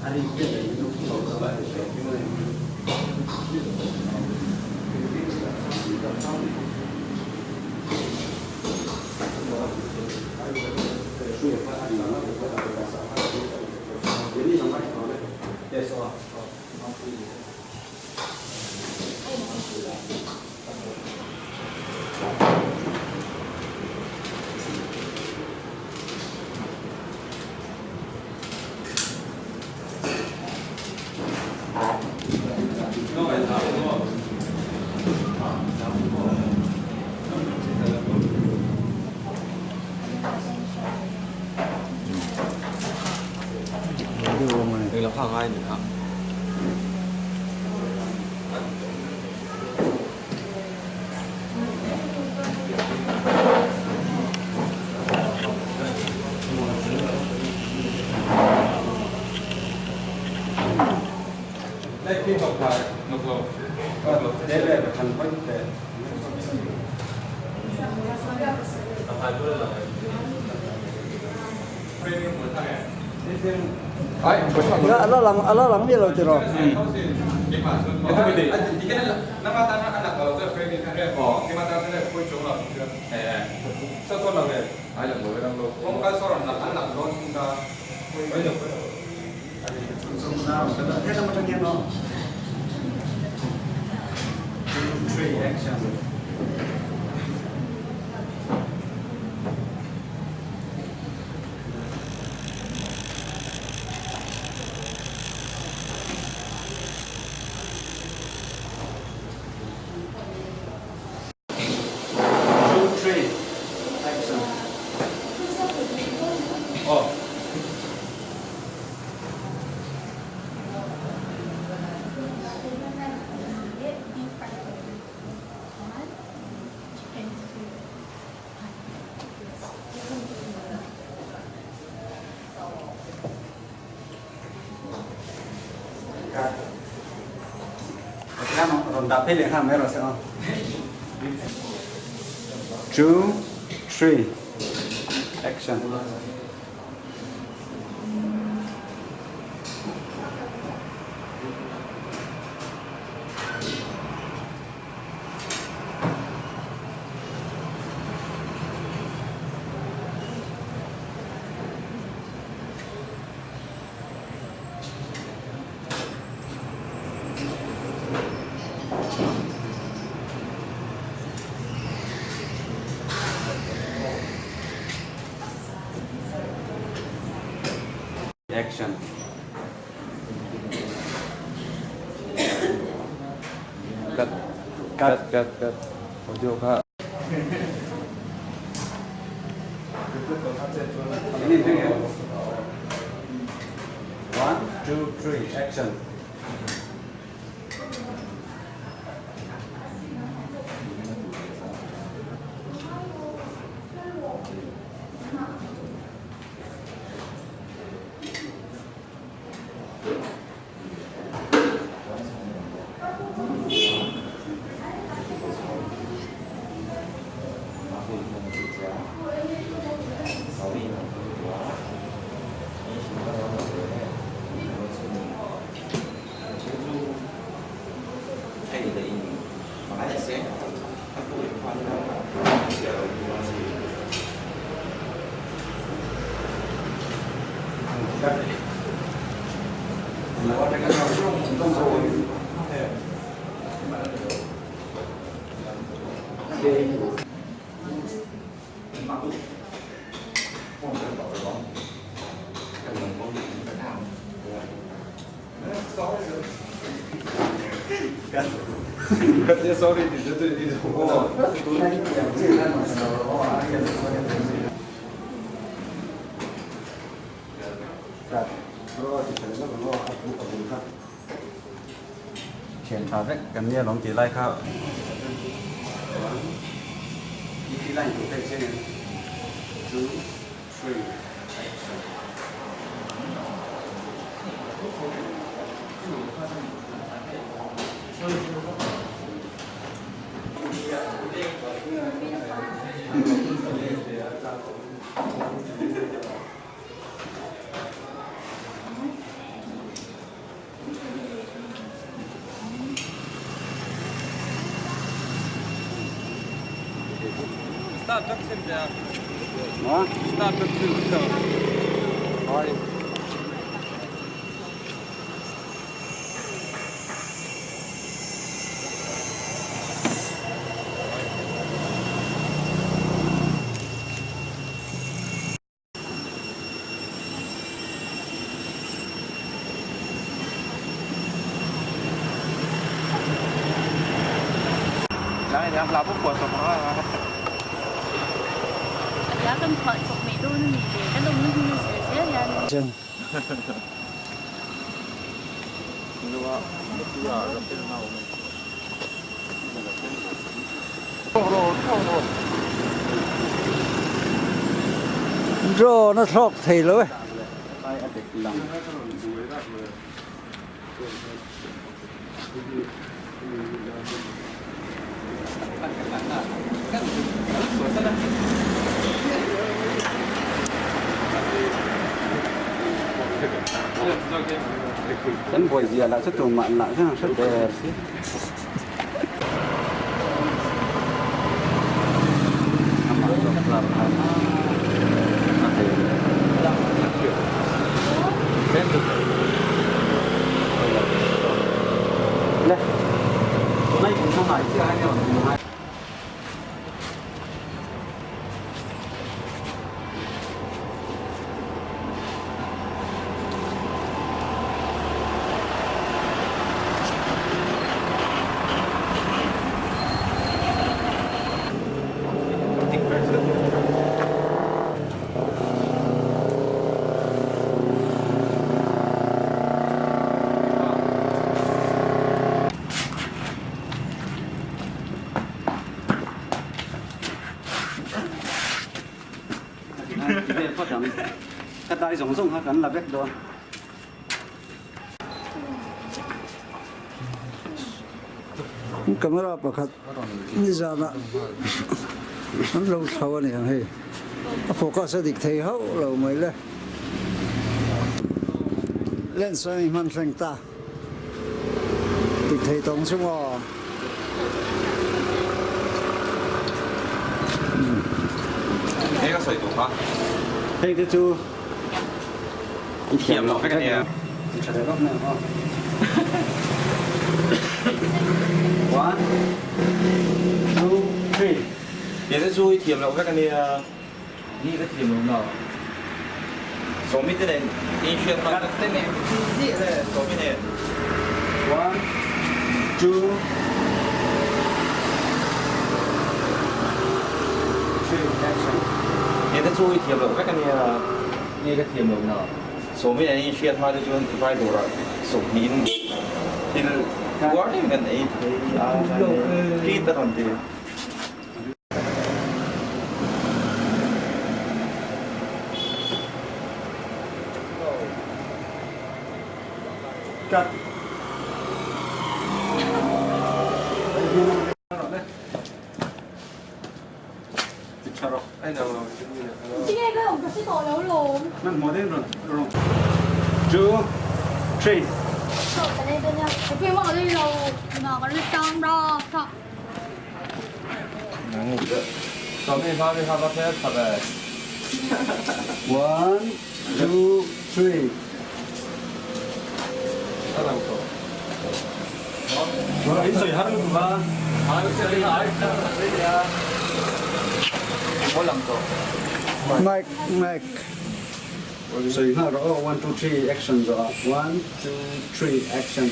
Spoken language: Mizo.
A la lang miah lo tiraw? Rawn dah phei leh nghal mai rawh se aw. Two, three, action. Action. Cut. Cut. Cut, cut. Audio kha. One, two, three, action. Sorry, 你这对你哦。 Thian tha vek kan nia lawm tih lai kha two three action. Start vek thin teh a. Start vek thin teh a. Hai. Drone a thlawk thei lo e. Kan buai zia lah chu tumah lah chuan hre der si. Amah zawk tlar khan a thei leh. Le. Tunai kum hma ngai chiah hi rawn tum ngai. Ka dai zawng zawng kha kan la vek dawn. Camera pakhat nizanah an lo thlo a ni ang hei. A focus a dik thei hauh lo mai le. Lens a ni hman thleng ta. Dik thei tawng chu maw? Hei ka sawi duh kha. Hei te chu i thiam loh vek a nia. I tha leh vak mai ang aw. One, two, three. Hei te chu i thiam loh vek a nia. Ni ka thiam lo na. Sawmi te nen in hriat hman. Te nen ka thi ziah le Sawmi nen. One, two, three, action. He te chu i thiam loh vek a nia. Ni ka thiam lo na. Sawmi nen in hriat hma te chuan tifai dawrah sawmhnih in thil uar deuhin kan ei thei a. Treat a rawn ti. Cut. Two, three. One, two, three. Mic, mic. Sawi nghal rawh aw, one, two, three, action zawh ah. One, two, three, action.